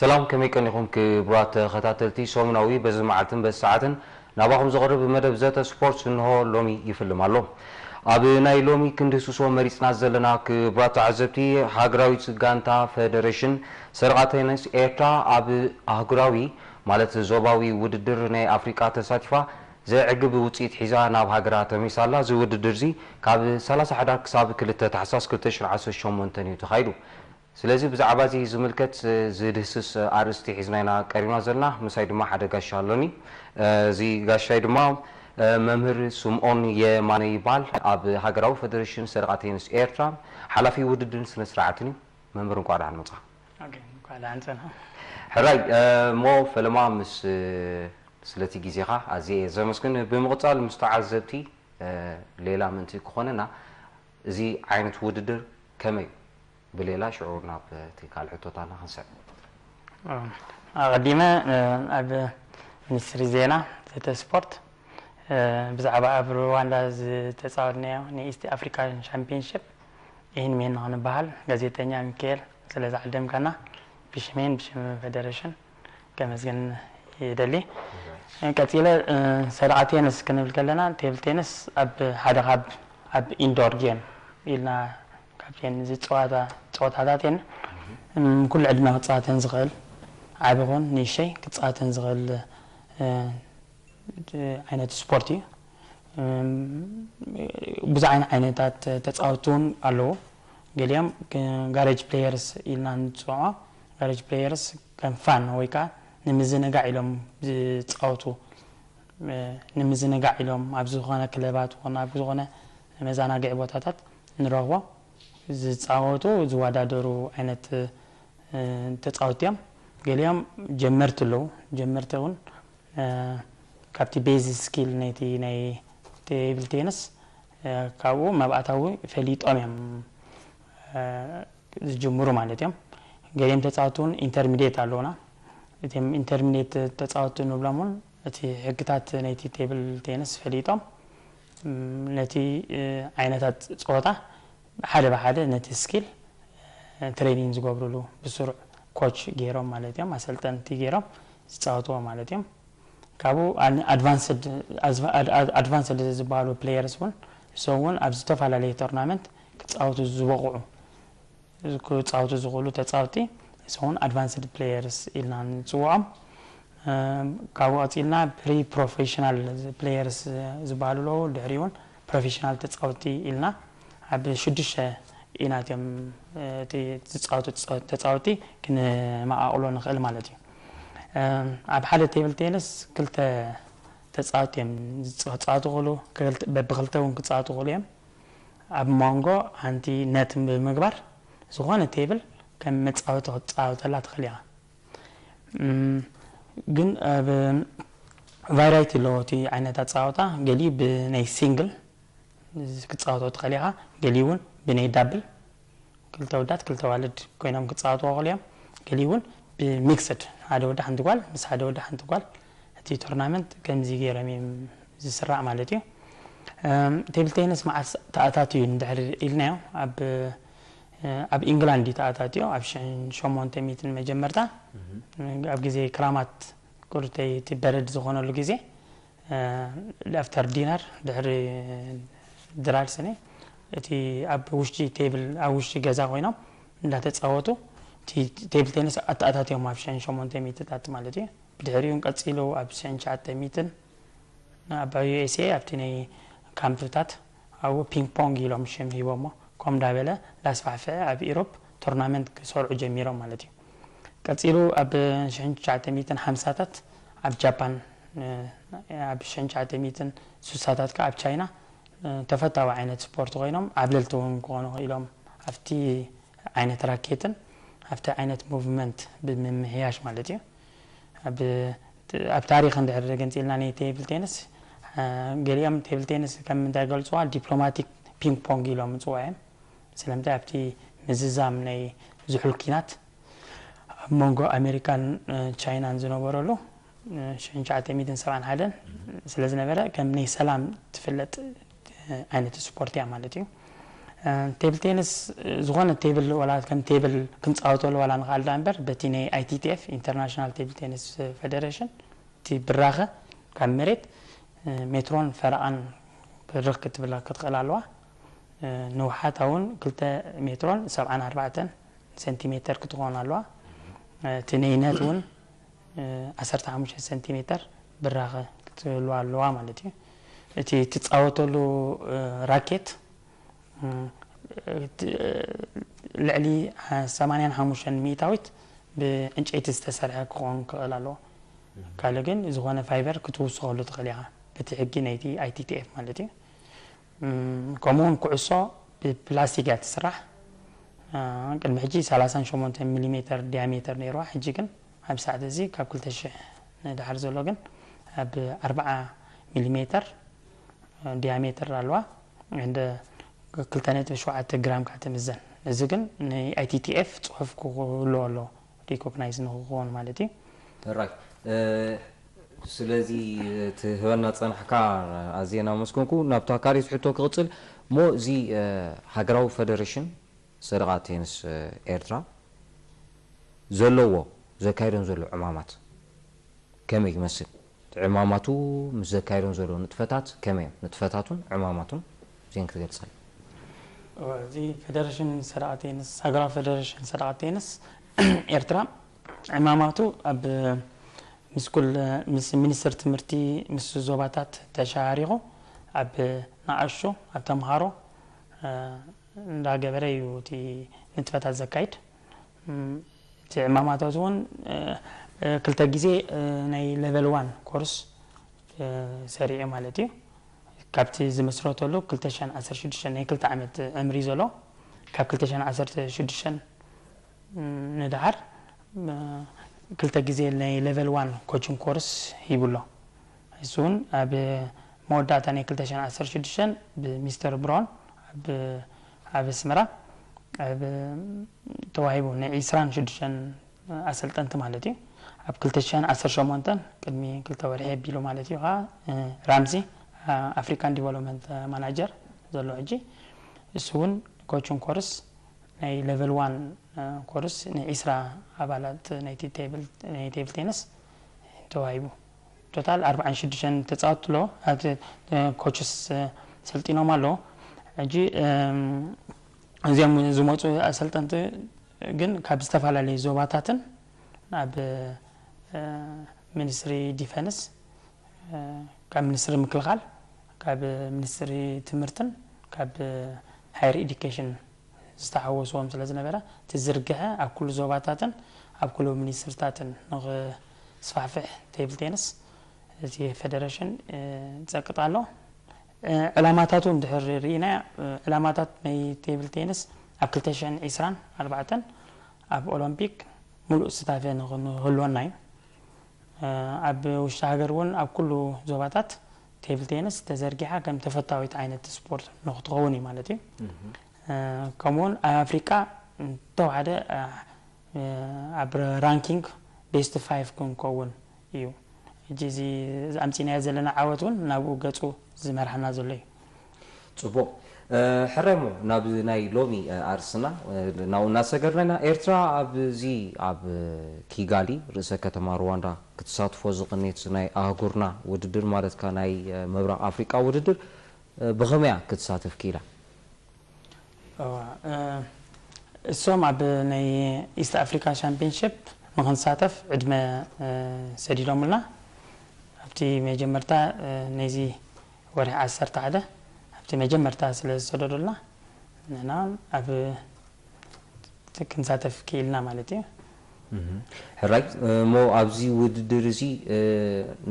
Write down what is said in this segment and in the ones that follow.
ሰላም፣ ከመይ ቀኒኹም ክቡራት ተኸታተልቲ ሰሙናዊ በዚ መዓልትን በዚ ሰዓትን ናባኹም ዝቐርብ መደብ ዘተ ስፖርት እንሆ ሎሚ ይፍልም ኣሎ። ኣብ ናይ ሎሚ ክንድህስሶ መሪጽና ዘለና ክቡራት ተዓዘብቲ፣ ሃገራዊት ጋንታ ፈደሬሽን ሰረቓ ቴኒስ ኤርትራ ኣብ ኣህጉራዊ ማለት ዞባዊ ውድድር ናይ ኣፍሪቃ ተሳቲፋ ዘዕግብ ውጽኢት ሒዛ ናብ ሃገራ ተመሊሳ ኣላ። እዚ ውድድር እዚ ካብ ሰላሳ ሕዳር ክሳብ ክልተ ታሕሳስ ክልተ ሽሕን ዓሰርተ ሸሞንተን እዩ ተኻይዱ። ስለዚ ብዛዕባ እዚ ዝምልከት ዝድህስስ ኣርእስቲ ሒዝና ኢና ቀሪብና ዘለና። ምሳይ ድማ ሓደ ጋሻ ኣሎኒ። እዚ ጋሻይ ድማ መምህር ስምኦን የማነ ይበሃል። ኣብ ሃገራዊ ፈደሬሽን ሰረቓ ቴኒስ ኤርትራ ሓላፊ ውድድርን ስነ ስርዓትን እዩ። መምህር እንኳዕ ደሓን መጻኻ። ኦኬ፣ እንኳዕ ደሓን ጸንሐ። ሕራይ እሞ ፈለማ ምስ ስለቲ ግዜኻ ኣዝየ እየ ዘመስግን። ብምቕጻል ምስ ተዓዘብቲ ሌላ ምእንቲ ክኾነና እዚ ዓይነት ውድድር ከመይ ብሌላ ሽዑ ናብ እቲ ካልእ ሕቶታና ክንስዕብ። ኣቐዲመ ኣብ ሚኒስትሪ ዜና ዘተ ስፖርት ብዛዕባ ኣብ ሩዋንዳ ዝተፃወትናዮ ናይ ኢስት ኣፍሪካን ሻምፒዮንሽፕ ይህን ሚህን ንክንበሃል ጋዜጠኛ ሚካኤል ስለ ዝዓደምካና ብሽሜን ብሽም ፌደሬሽን ከመስግን ይደሊ። ቀፂለ ሰረቓ ቴንስ ክንብል ከለና ቴብል ቴንስ ኣብ ሓደ ካብ ኣብ ኢንዶር ጌም ኢልና ካብተን ዝፀዋታ ፀወታታት እየን። ኩሉ ዕድመ ክፃወተን ዝኽእል ዓቢ ኹን ንእሸይ ክፃወተን ዝኽእል ዓይነት ስፖርት እዩ። ብዙሕ ዓይነት ዓይነታት ተፃወትቲ እውን ኣለዉ። ገሊኦም ጋሬጅ ፕሌየርስ ኢልና ንፅውዖ። ጋሬጅ ፕሌየርስ ከም ፋን ወይ ከዓ ንምዝንጋዕ ኢሎም ዝፃወቱ ንምዝንጋዕ ኢሎም ኣብ ዝኾነ ክለባት ኾነ ኣብ ዝኾነ መዘናግዒ ቦታታት ንረኽቦ ዝፃወቱ ዝወዳደሩ ዓይነት ተፃወትቲ እዮም። ገሊኦም ጀመርቲ ኣለዉ። ጀመርቲ እውን ካብቲ ቤዝ ስኪል ናይቲ ናይ ቴብል ቴንስ ካብኡ መብኣታዊ ፈሊጦም እዮም ዝጅምሩ ማለት እዮም። ገሊኦም ተፃወቲ እውን ኢንተርሚዲየት ኣለውና። እቲም ኢንተርሚዲየት ተፃወቲ ንብሎም እውን እቲ ሕግታት ናይቲ ቴብል ቴንስ ፈሊጦም ነቲ ዓይነታት ፀወታ ሓደ ብሓደ ነቲ ስኪል ትሬኒንግ ዝገብሩሉ ብስሩዕ ኮች ገይሮም ማለት እዮም፣ ኣሰልጠንቲ ገይሮም ዝፃወትዎ ማለት እዮም። ካብኡ ኣድቫንስድ ዝበሃሉ ፕሌየርስ እውን እሶም እውን ኣብ ዝተፈላለዩ ቶርናመንት ክፃወቱ ዝበቕዑ ክፃወቱ ዝኽእሉ ተፃወቲ እሶም እውን ኣድቫንስድ ፕሌየርስ ኢልና ንፅውዖም። ካብኡ ቀፂልና ፕሪ ፕሮፌሽናል ፕሌየርስ ዝበሃሉ ኣለዉ። ድሕሪ እውን ፕሮፌሽናል ተፃወቲ ኢልና ኣብ ሽዱሽተ ኢና እቲኦም እቲ ዝፃወቱ ተፃወቲ ክንመቓቕሎ ንኽእል ማለት እዩ። ኣብ ሓደ ቴብል ቴንስ ክልተ ተፃወቲ እዮም ክፃወቱ ክኽእሉ፣ በብክልተ እውን ክፃወቱ ክኽእሉ እዮም። ኣብ መንጎ ሓንቲ ነት ብምግባር ዝኾነ ቴብል ከም መፃወቲ ክትፃወተላ ትኽእል ኢኻ። ግን ቫራይቲ ኣለዎ እቲ ዓይነት ኣፃወታ። ገሊኡ ብናይ ሲንግል ክፃወቶ ትኽእል ኢኻ፣ ገሊኡ እውን ብናይ ዳብል ክልተ ውዳት ክልተ ዋልድ ኮይኖም ክፃወትዎ ክኽእሉ እዮም። ገሊኡ እውን ብሚክስድ ሓደ ወዲ ሓንቲ ጓል ምስ ሓደ ወዲ ሓንቲ ጓል እቲ ቶርናመንት ከምዚ ገይሮም እዮም ዝስራዕ ማለት እዩ። ቴብል ቴንስ መዓስ ተኣታትዩ እንድሕር ኢልናዮ ኣብ ኣብ ኢንግላንድ እዩ ተኣታትዮ ኣብ ሽሕን ሸሞንተ ሚእትን መጀመርታ ኣብ ግዜ ክራማት ቁርተይ እቲ በረድ ዝኾነሉ ግዜ ኣፍተር ዲነር ድሕሪ ድራር ስኒ እቲ ኣብ ውሽጢ ቴብል ኣብ ውሽጢ ገዛ ኮይኖም እንዳተፃወቱ ቴብል ቴንስ ኣተኣታትዮም ኣብ ሽሕን ሸሞንተ ሚእትታት ማለት እዩ። ብድሕሪኡን ቀፂሉ ኣብ ሽሕን ትሽዓተ ሚእትን ኣብ ዩኤስኤ ኣብቲ ናይ ካምፕታት ኣብኡ ፒንግ ፖንግ ኢሎም ሽም ሂቦሞ ከም እንዳበለ ላስፋሕፍሐ ኣብ ኢሮፕ ቶርናመንት ክሰርዑ ጀሚሮም ማለት እዩ። ቀፂሉ ኣብ ሽሕን ትሽዓተ ሚእትን ሓምሳታት ኣብ ጃፓን ኣብ ሽሕን ትሽዓተ ሚእትን ስሳታት ከዓ ኣብ ቻይና ተፈታዊ ዓይነት ስፖርት ኮይኖም ዓብለልቲ እውን ክኾኑ ኢሎም ኣብቲ ዓይነት ራኬትን ኣብቲ ዓይነት ሙቭመንት ብምምሕያሽ ማለት እዩ። ኣብ ታሪክ እንድሕር ገንፂልና ናይ ቴብል ቴንስ ገሊኦም ቴብል ቴንስ ከም እንታይ ገልፅዋ ዲፕሎማቲክ ፒንግ ፖንግ ኢሎም ምፅዋ እዮም። ስለምንታይ ኣብቲ ምዝዛም ናይ ዝሑል ኪናት ኣብ መንጎ ኣሜሪካን ቻይናን ዝነበረሉ ሽሕን ትሽዓተ ሚእትን ሰብዓን ሓደን ስለ ዝነበረ ከም ናይ ሰላም ትፍለጥ ዓይነት ስፖርት እያ ማለት እዩ። ቴብል ቴንስ ዝኾነ ቴብል ዋላ ከም ቴብል ክንፃወተሉ ዋላ ንኽኣል ዳ እምበር በቲ ናይ I T T F፣ ኢንተርናሽናል ቴብል ቴንስ ፌደሬሽን፣ እቲ ብራኸ ካብ መሬት ሜትሮን ፈረቓን ብርኽ ክትብላ ክትኽእል ኣለዋ። ንውሓታ እውን ክልተ ሜትሮን ሰብዓን ኣርባዕተን ሴንቲሜተር ክትኾን ኣለዋ። እቲ ነይነት እውን ዓሰርተ ሓሙሽተ ሴንቲሜተር ብራኸ ክትህልዋ ኣለዋ ማለት እዩ። እቲ ትፃወተሉ ራኬት ልዕሊ ሰማንያን ሓሙሽተን ሚእታዊት ብዕንጨይቲ ዝተሰርሐ ክኾን ክኽእል ኣለዎ። ካልእ ግን ዝኾነ ፋይበር ክትውስኸሉ ትኽእል ኢኻ፣ በቲ ሕጊ ናይቲ I T T F ማለት እዩ። ከምኡውን ኩዕሶ ብፕላስቲክ እያ ትስራሕ። ቅድሚ ሕጂ ሰላሳን ሸሞንተን ሚሊሜተር ዲያሜተር ነይርዋ፣ ሕጂ ግን ኣብ ሰዓት እዚ ካብ ክልተ ሽሕ ንድሓር ዘሎ ግን ኣብ ኣርብዓ ሚሊሜተር ዲያሜተር ኣለዋ። እንደ ክልተ ነጥቢ ሸውዓተ ግራም ካብ ትምዘን። እዚ ግን ን I T T F ፅሑፍ ክህልዎ ኣለዎ፣ ሪኮግናይዝ ንክኾን ማለት እዩ። ራይት። ስለዚ እቲ ህበና ፀናሕካ ኣዝየ እናመስገንኩ ናብታ ካልኣይቲ ሕቶ ክቕፅል እሞ፣ እዚ ሃገራዊ ፌደሬሽን ሰደቓ ቴንስ ኤርትራ ዘለዎ፣ ዘካይዶም ዘሎ ዕማማት ከመይ ይመስል? እቲ ዕማማቱ ምስ ዘካይዶም ዘሎ ንጥፈታት ከመይ እዮም? ንጥፈታቱን ዕማማቱን እዚአን ክትገልጸልና። እዚ ፌደሬሽን ሰደቓ ቴንስ፣ ሃገራዊ ፌደሬሽን ሰደቓ ቴንስ ኤርትራ ዕማማቱ ኣብ ምስ ኩል ምስ ሚኒስትር ትምህርቲ ምስ ዞባታት ተሻሪኹ ኣብ ንኣሽቱ ኣብ ተምሃሮ እንዳገበረ እዩ እቲ ንጥፈታት ዘካይድ። እቲ ዕማማታት እውን ክልተ ግዜ ናይ ሌቨል ዋን ኮርስ ሰሪዑ ማለት እዩ። ካብቲ ዝመስረተሉ ክልተ ሽሕን ዓሰርተ ሽዱሽተን ናይ ክልተ ዓመት ዕምሪ ዘሎ ካብ ክልተ ሽሕን ዓሰርተ ሽዱሽተን ንድሓር ክልተ ግዜ ናይ ሌቨል ዋን ኮችንግ ኮርስ ሂቡ ኣሎ። እሱ እውን ኣብ መወዳእታ ናይ ክልተ ሽሕን ዓሰርተ ሽዱሽተን ብሚስተር ብራውን ኣብ ኣስመራ ተዋሂቡ ናይ ዒስራን ሽዱሽተን ኣሰልጠንቲ ማለት እዩ። ኣብ ክልተ ሽሕን ዓሰርተ ሸሞንተን ቅድሚ ክልተ ወርሒ ኣቢሉ ማለት እዩ ከዓ ራምዚ ኣፍሪካን ዲቨሎፕመንት ማናጀር ዘሎ ሕጂ እሱ እውን ኮችንግ ኮርስ ናይ ሌቨል ዋን ኮርስ ን ዒስራ ኣባላት ናይቲ ቴብል ቴንስ ተዋሂቡ። ቶታል ኣርባዓን ሽዱሽተን ተፃወትቲ ኣለዎ። ኣብቲ ኮችስ ሰልጢኖም ኣለዎ። ሕጂ እዚኦም ዝመፁ ኣሰልጠንቲ ግን ካብ ዝተፈላለዩ ዞባታትን ኣብ ሚኒስትሪ ዲፈንስ፣ ካብ ሚኒስትሪ ምክልኻል፣ ካብ ሚኒስትሪ ትምህርትን ካብ ሃየር ኤዱኬሽን ዝተሓወስዎም ስለ ዝነበረ እቲ ዝርግሐ ኣብ ኩሉ ዞባታትን ኣብ ኩሉ ሚኒስትርታትን ንክስፋሕፍሕ ቴብል ቴንስ እቲ ፌደሬሽን ይፀቅጥ ኣሎ። ዕላማታቱ እንድሕር ርኢና ዕላማታት ናይ ቴብል ቴንስ ኣብ ክልተ ሽሕን ዕስራን ኣርባዕተን ኣብ ኦሎምፒክ ሙሉእ ስታፌ ንክህልወና እዩ። ኣብ ውሽጢ ሃገር እውን ኣብ ኩሉ ዞባታት ቴብል ቴንስ ተዘርጊሓ ከም ተፈታዊት ዓይነት ስፖርት ንክትኸውን እዩ ማለት እዩ። ከምኡውን ኣብ ኣፍሪቃ እንተወሓደ ኣብ ራንኪንግ ቤስት ፋይቭ ክንከውን እዩ። ሕጂ እዚ ኣምፂናዮ ዘለና ዓወት እውን ናብኡ ገፁ ዝመርሓና ዘሎ እዩ። ፅቡቕ። ሕራይ እሞ ናብ ናይ ሎሚ ኣርስና ናብኡ እናሰገርና ኢና። ኤርትራ ኣብዚ ኣብ ኪጋሊ ርእሰ ከተማ ሩዋንዳ ክትሳትፎ ዝቕኔት ናይ ኣህጉርና ውድድር ማለትካ ናይ ምብራቕ ኣፍሪቃ ውድድር ብኸመያ ክትሳተፍ ክኢላ? እሶም ኣብ ናይ ኢስት ኣፍሪካ ሻምፒንሽፕ ንክንሳተፍ ዕድመ ሰዲዶምልና ኣብቲ መጀመርታ ናይዚ ወርሒ ዓሰርተ ሓደ ኣብቲ መጀመርታ ስለ ዝሰደዱልና ንሕና ኣብ ክንሳተፍ ክኢልና ማለት እዩ። ሕራይ እሞ ኣብዚ ውድድር እዚ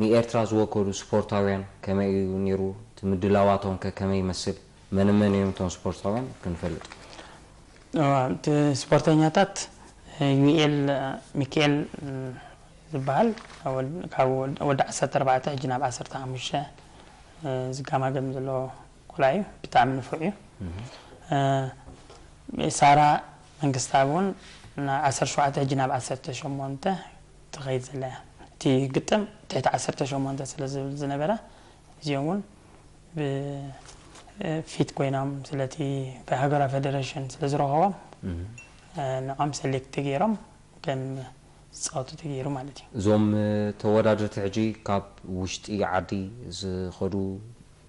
ንኤርትራ ዝወከሉ ስፖርታውያን ከመይ እዩ ነይሩ? እቲ ምድላዋቶም ከ ከመይ ይመስል? መን መን እዮም እቶም ስፖርታውያን ክንፈልጥ? እቲ ስፖርተኛታት ዩኤል ሚካኤል ዝበሃል ካብ ወዲ ዓሰርተ ኣርባዕተ ሕጂ ናብ ዓሰርተ ሓሙሽተ ዝጋማገም ዘሎ ቆልዓ እዩ። ብጣዕሚ ንፉዕ እዩ። ሳራ መንግስታብ እውን ዓሰርተ ሸውዓተ ሕጂ ናብ ዓሰርተ ሸሞንተ ትኸይድ ዘላ እያ። እቲ ግጥም ትሕቲ ዓሰርተ ሸሞንተ ስለ ዝብል ዝነበረ እዚኦም እውን ፊት ኮይኖም ስለቲ ሃገራዊ ፌደሬሽን ስለ ዝረኸቦም ንዖም ሴሌክት ተገይሮም ከም ዝፃወቱ ተገይሩ ማለት እዩ። እዞም ተወዳደርቲ ሕጂ ካብ ውሽጢ ዓዲ ዝኸዱ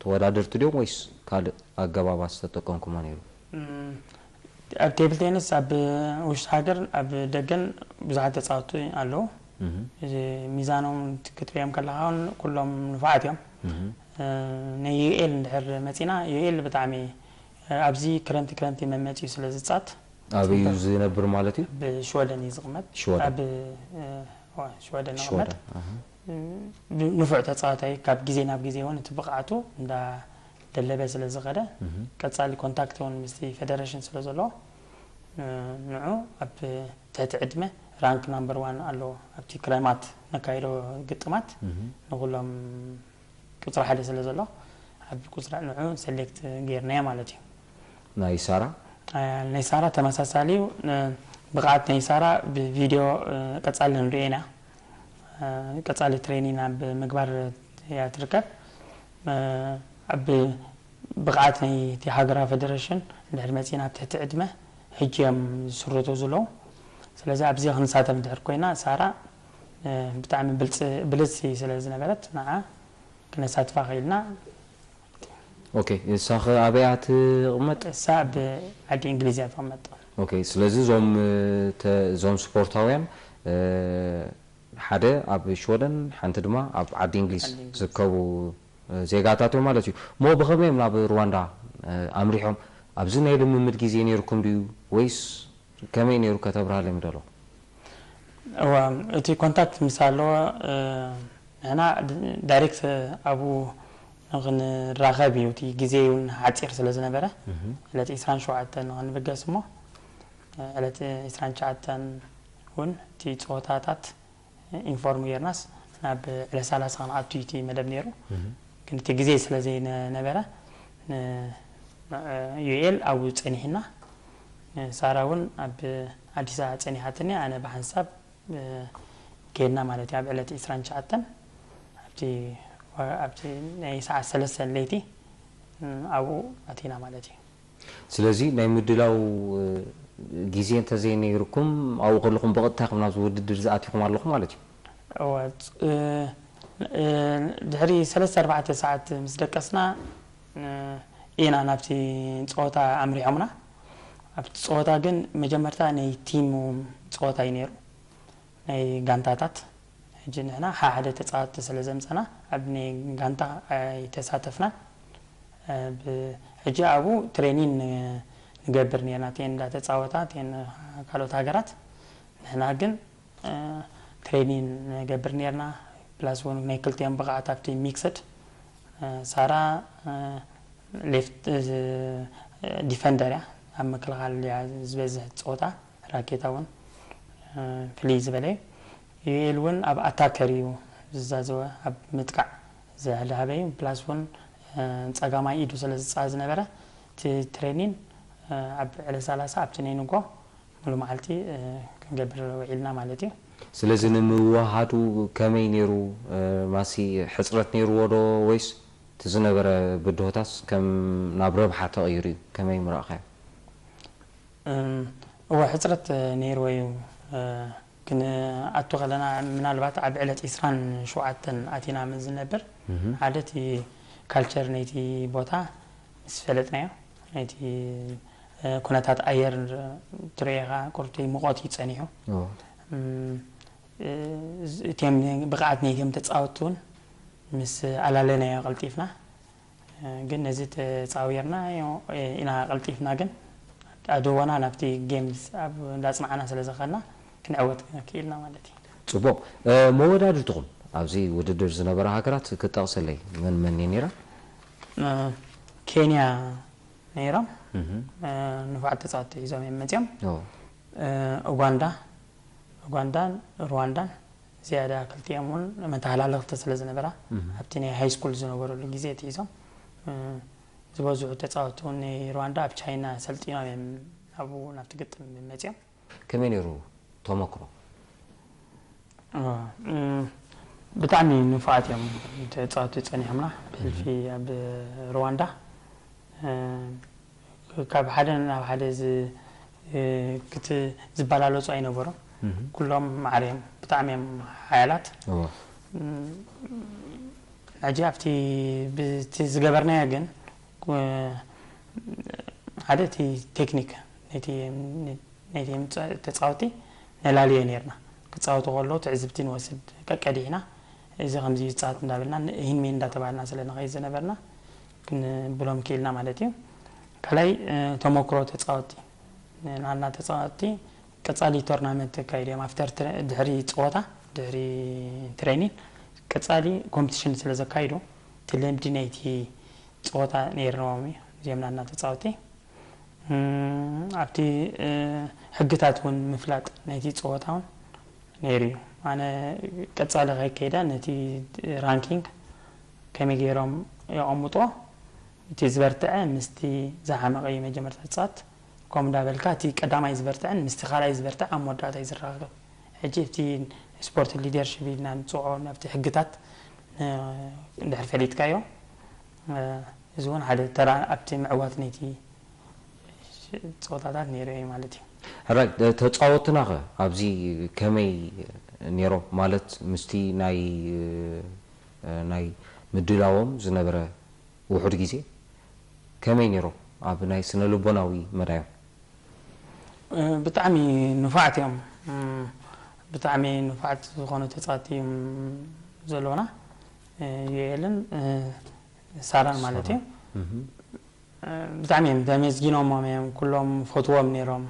ተወዳደርቲ ድዮም ወይስ ካልእ ኣገባባት ዝተጠቀምኩሞ ነይሩ? ኣብ ቴብል ቴኒስ ኣብ ውሽጢ ሃገር ኣብ ደገን ብዙሓት ተፃወቲ ኣለዉ። ሚዛኖም ክትሪኦም ከለካ ኩሎም ንፉዓት እዮም። ናይ ዩኤል እንድሕር መፂና ዩኤል ብጣዕሚ ኣብዚ ክረምቲ ክረምቲ መመፂኡ ስለ ዝፃት ኣበይ እዩ ዝነብር ማለት እዩ? ብሽወደን እዩ ዝቕመጥ። ሽወደን። ኣብ ሽወደን ይቕመጥ። ንፉዕ ተፃዋታይ ካብ ግዜ ናብ ግዜ እውን እቲ ብቕዓቱ እንዳደለበ ስለ ዝኸደ ቀፃሊ ኮንታክት እውን ምስቲ ፌደሬሽን ስለ ዘሎ ንዑ ኣብ ትሕቲ ዕድመ ራንክ ናምበር ዋን ኣለዎ ኣብቲ ክረማት ነካይዶ ግጥማት ንኩሎም ቁፅሪ ሓደ ስለ ዘሎ ኣብ ቁፅሪ ንዑ ሴሌክት ገይርናዮ ማለት እዩ። ናይ ሳራ ናይ ሳራ ተመሳሳሊ እዩ። ብቕዓት ናይ ሳራ ብቪድዮ ቀፃሊ ንሪኦ ኢና። ቀፃሊ ትሬኒን ኣብ ምግባር እያ ትርከብ። ኣብ ብቕዓት ናይ እቲ ሃገራዊ ፌደሬሽን እንድሕር መፂና ኣብ ትሕቲ ዕድመ ሕጂ እዮም ዝስርቱ ዘለዉ። ስለዚ ኣብዚ ክንሳተፍ እንድሕር ኮይና ሳራ ብጣዕሚ ብልፅቲ ስለ ዝነበረት ንዓ ክነሳትፋ ክኢልና። ኦኬ፣ ንሳ ኸ ኣበይ እያ ትቕመጥ? እሳ ኣብ ዓዲ እንግሊዝ እያ ትቕመጥ። ኦኬ፣ ስለዚ እዞም እዞም ስፖርታውያን ሓደ ኣብ ሽወደን ሓንቲ ድማ ኣብ ዓዲ እንግሊዝ ዝርከቡ ዜጋታት እዮም ማለት እዩ። እሞ ብኸመይ እዮም ናብ ሩዋንዳ ኣምሪሖም? ኣብዚ ናይ ልምምድ ግዜ ነይርኩም ድዩ ወይስ ከመይ ነይሩ ከተብርሃለይ ምደሎ? እዋ እቲ ኮንታክት ምስ ኣለዎ ንሕና ዳይሬክት ኣብኡ ንክንራኸብ እዩ። እቲ ግዜ እውን ሓፂር ስለ ዝነበረ ዕለት ዕስራን ሸውዓተን ንክንብገስ እሞ ዕለት ዕስራን ትሽዓተን እውን እቲ ፀወታታት ኢንፎርም ጌርናስ ናብ ዕለት ሰላሳ ክንኣቱ እዩ እቲ መደብ ነይሩ። ግን እቲ ግዜ ስለ ዘይነበረ ዩኤል ኣብኡ ፀኒሕና ሳራ እውን ኣብ ኣዲስ ኣበባ ፀኒሓትኒ ኣነ ብሓንሳብ ከድና ማለት እዩ ኣብ ዕለት ዕስራን ትሽዓተን ኣብቲ ኣብቲ ናይ ሰዓት ሰለስተ ለይቲ ኣብኡ ኣቲና ማለት እዩ። ስለዚ ናይ ምድላው ግዜ እንተዘይነይርኩም ኣብኡ ከለኹም ብቐጥታ ኢኹም ናብዚ ውድድር ዝኣቲኹም ኣለኹም ማለት እዩ። ድሕሪ ሰለስተ ኣርባዕተ ሰዓት ምስ ደቀስና ኢና ናብቲ ፀወታ ኣምሪሖምና። ኣብቲ ፀወታ ግን መጀመርታ ናይ ቲም ፀወታ እዩ ነይሩ፣ ናይ ጋንታታት። ሕጂ ንሕና ሓደ ተፃወትቲ ስለ ዘምፀና ኣብ ናይ ጋንታ ኣይተሳተፍናን። ሕጂ ኣብኡ ትሬኒን ንገብር ነርና፣ እተን እንዳተፃወታ እተን ካልኦት ሃገራት። ንሕና ግን ትሬኒን ንገብር ነርና። ፕላስ እውን ናይ ክልቲኦም ብቕዓት ኣብቲ ሚክስድ ሳራ ሌፍት ዲፈንደር እያ፣ ኣብ ምክልኻል እያ ዝበዝሕ ፀወታ፣ ራኬታ እውን ፍልይ ዝበለ እዩ። ዩኤል እውን ኣብ ኣታከር እዩ ዝዛዘወ፣ ኣብ ምጥቃዕ ዝሃደሃበ እዩ። ፕላስ እውን ፀጋማይ ኢዱ ስለ ዝፃወት ዝነበረ እቲ ትሬኒን ኣብ ዕለት ሰላሳ ኣብቲ ናይ ንጎ ሙሉ መዓልቲ ክንገብር ውዒልና ማለት እዩ። ስለዚ ንምውሃዱ ከመይ ነይሩ ማሲ፣ ሕፅረት ነይርዎ ዶ ወይስ እቲ ዝነበረ ብድሆታስ ከም ናብ ረብሓ ተቐይሩ እዩ? ከመይ ምረእኻዮ? እወ ሕፅረት ነይርዎ እዩ። ክንኣቱ ከለና ምናልባት ኣብ ዕለት ዕስራን ሸውዓተን ኣቲና ምስ ዝነብር ሓደ እቲ ካልቸር ናይቲ ቦታ ምስ ፈለጥናዮ ናይቲ ኩነታት ኣየር ትርእኻ ቁርቲ ሙቐት እዩ ጸኒሑ። እቲም ብቕዓት ናይቲም ተጻወትቲ እውን ምስ ኣላለናዮ ቀልጢፍና ግን ነዚ ተጻዊርና ኢና ቀልጢፍና ግን ኣደወና ናብቲ ጌምስ ኣብ እንዳጽናዕና ስለ ዝኸድና ክንዕወት ክኢልና ማለት እዩ። ጽቡቕ። መወዳድርትኹም ኣብዚ ውድድር ዝነበራ ሃገራት ክጠቕሰለይ መን መን እየ ነይራ? ኬንያ ነይሮም። ንፉዓት ተጻወትቲ ሒዞም እዮም መጺኦም። ኡጋንዳ ኡጋንዳን ሩዋንዳን ዝያዳ ክልቲኦም እውን መተሃላለኽቲ ስለ ዝነበራ ኣብቲ ናይ ሃይ ስኩል ዝነበረሉ ግዜ እቲ ሒዞም ዝበዝሑ ተጻወትቲ እውን ናይ ሩዋንዳ ኣብ ቻይና ሰልጢኖም እዮም ኣብኡ ናብቲ ግጥም መጺኦም። ከመይ ነይሩ ተመክሮ? ብጣዕሚ ንፉዓት እዮም ተጻወትቲ ጸኒሖምና ብሕልፊ ኣብ ሩዋንዳ ካብ ሓደ ናብ ሓደ ዝ- ክት- ዝበላለጹ ኣይነበሩን። ኩሎም ማዕረ እዮም፣ ብጣዕሚ እዮም ሓያላት። ሕጂ ኣብቲ ብቲ ዝገበርናዮ ግን ሓደ እቲ ቴክኒክ ነቲ ተፃወቲ ነላልዮ ነርና። ክፃወቱ ከለዉ ትዕዝብቲ ንወስድ ቀቀዲሕና፣ እዚ ከምዚ ይፃወት እንዳበልና ሂንሜ እንዳተባሃልና ስለ ንኸይድ ዝነበርና ክንብሎም ክኢልና ማለት እዩ። ካልኣይ ተመክሮ ተፃወቲ፣ ናና ተፃወቲ ቀፃሊ ቶርናመንት ተካይድ እዮም። ኣፍተር ድሕሪ ፀወታ፣ ድሕሪ ትሬኒን ቀፃሊ ኮምፒቲሽን ስለ ዘካይዱ እቲ ልምዲ ናይቲ ፀወታ ነይርዎም እዩ። እዚኦም ናና ተፃወቲ ኣብቲ ሕግታት እውን ምፍላጥ ናይቲ ፀወታ እውን ነይሩ እዩ። ኣነ ቀፃሊ ከይከይዳ ነቲ ራንኪንግ ከመይ ገይሮም የቐምጦ፣ እቲ ዝበርትዐ ምስቲ ዝሓመቐ እዩ መጀመርታ ዝፃወት። ከምኡ እንዳበልካ እቲ ቀዳማይ ዝበርትዐን ምስቲ ካልኣይ ዝበርትዐ ኣብ መወዳእታ እዩ ዝረኻኸብ። ሕጂ እቲ ስፖርት ሊደርሽፕ ኢልና ንፅውዖ ናብቲ ሕግታት እንድሕር ፈሊጥካዮ፣ እዚ እውን ሓደ ተራ ኣብቲ ምዕዋት ናይቲ ፀወታታት ነይሩ እዩ ማለት እዩ። ሕራይ ተፃወትናኸ ኣብዚ ከመይ ነይሮም? ማለት ምስቲ ናይ ናይ ምድላዎም ዝነበረ ውሑድ ግዜ ከመይ ነይሮም ኣብ ናይ ስነ ልቦናዊ መዳዮም? ብጣዕሚ ንፉዓት እዮም። ብጣዕሚ ንፉዓት ዝኾኑ ተፃወቲ እዮም ዘለውና። ዩኤልን ሳራን ማለት እዩ። ብጣዕሚ እዮም ተመስጊኖሞም እዮም። ኩሎም ፈትዎም ነይሮም።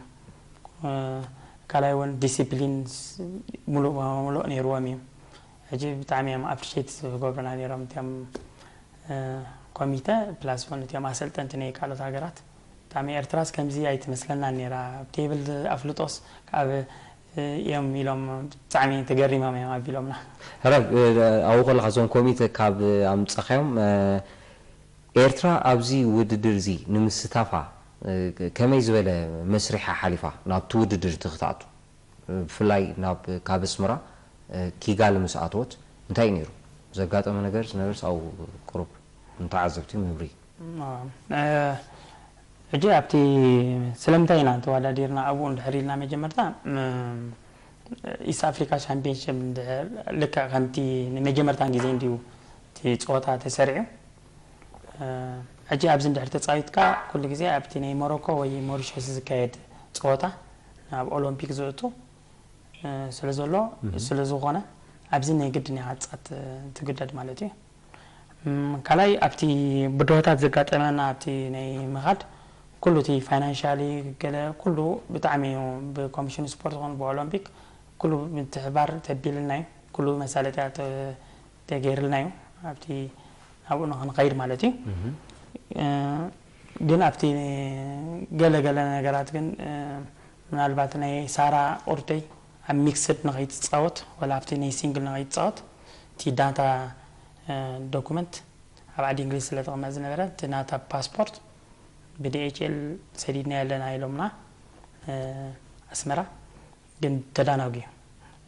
ካልኣይ እውን ዲሲፕሊን ሙሉእ በሙሉእ ነይርዎም እዩ። ሕጂ ብጣዕሚ እዮም ኣፕሪሼት ዝገብሩና ነይሮም እቲኦም ኮሚተ ፕላስ እውን እቲኦም ኣሰልጠንቲ ናይ ካልኦት ሃገራት። ብጣዕሚ ኤርትራስ ከምዚ ኣይትመስለናን ነይራ፣ ቴብል ኣፍልጦስ ካብ እዮም ኢሎም ብጣዕሚ ተገሪሞም እዮም ኣቢሎምና። ሕራይ ኣብኡ ከለካ እዞም ኮሚተ ካብ ኣምፀኻዮም ኤርትራ ኣብዚ ውድድር እዚ ንምስታፋ ከመይ ዝበለ መስርሕ ሓሊፋ ናብቲ ውድድር እቲ ክትኣቱ? ብፍላይ ናብ ካብ ኣስመራ ኪጋሊ ምስ ኣተወት እንታይ እዩ ነይሩ ዘጋጠመ ነገር? ዝነበርስ ኣብኡ ቁሩብ ንተዓዘብቲ ምብሪ። ሕጂ ኣብቲ ስለምንታይ ኢና ተወዳዲርና ኣብኡ እንድሕር ኢልና መጀመርታ ኢስት ኣፍሪካ ቻምፒየንሽፕ ልክዕ ከምቲ ንመጀመርታን ግዜ እንድዩ እቲ ፀወታ ተሰሪዑ። ሕጂ ኣብዚ እንድሕር ተፃዊትካ ኩሉ ግዜ ኣብቲ ናይ ሞሮኮ ወይ ሞሪሸስ ዝካየድ ፀወታ ናብ ኦሎምፒክ ዝእቱ ስለ ዘሎ ስለ ዝኾነ ኣብዚ ናይ ግድን ኢኻ ትፃወት ትግደድ ማለት እዩ። ካልኣይ ኣብቲ ብድሆታት ዘጋጠመና ኣብቲ ናይ ምኻድ ኩሉ እቲ ፋይናንሻሊ ገለ ኩሉ ብጣዕሚ እዩ ብኮሚሽን ስፖርት ይኹን ብኦሎምፒክ ኩሉ ምትሕባር ተቢልና እዩ። ኩሉ መሳለጥያ ተገይርልና እዩ ኣብቲ ኣብኡ ንክንኸይድ ማለት እዩ። ግን ኣብቲ ገለ ገለ ነገራት ግን ምናልባት ናይ ሳራ ቁርተይ ኣብ ሚክስድ ንኸይትፃወት ወላ ኣብቲ ናይ ሲንግል ንኸይትፃወት እቲ ዳታ ዶኩመንት ኣብ ዓዲ እንግሊዝ ስለ ተቐመጥ ዝነበረ እቲ ናታ ፓስፖርት ብዲኤችኤል ሰዲድና ኣለና ኢሎምና ኣስመራ። ግን ተዳናጉ እዩ።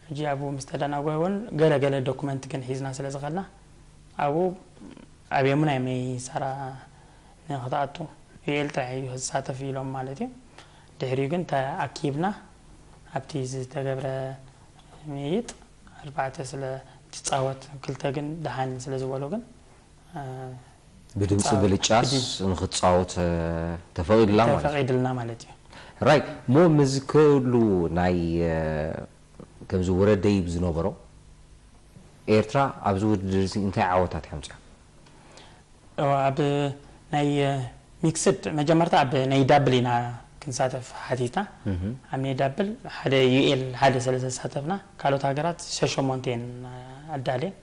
ሕጂ ኣብኡ ምስ ተዳናጎ እውን ገለ ገለ ዶኩመንት ግን ሒዝና ስለ ዝኸልና ኣብኡ ኣብየሙና እዮም ናይ ሳራ ንክትኣቱ ዩኤል ጥራሕ እዩ ዝሳተፍ ኢሎም ማለት እዩ። ድሕሪኡ ግን ተኣኪብና ኣብቲ ዝተገብረ ምይይጥ ኣርባዕተ ስለ ትፃወት ክልተ ግን ደሓን ስለ ዝበሉ ግን ብድምፂ ብልጫስ ንክትፃወት ተፈቒድላ ማለት እዩ። ተፈቒድልና ማለት እዩ። ራይት። እሞ ምዝከሉ ናይ ከምዚ ውረድ ደይብ ዝነበሮ ኤርትራ ኣብዚ ውድድር እዚ እንታይ ዓወታት ሓምፅያ? ኣብ ናይ ሚክስድ መጀመርታ ኣብ ናይ ዳብል ኢና ክንሳተፍ ሓቲትና። ኣብ ናይ ዳብል ሓደ ዩኤል ሓደ ስለ ዘሳተፍና ካልኦት ሃገራት ሸሸሞንተ እየን ኣዳልየን።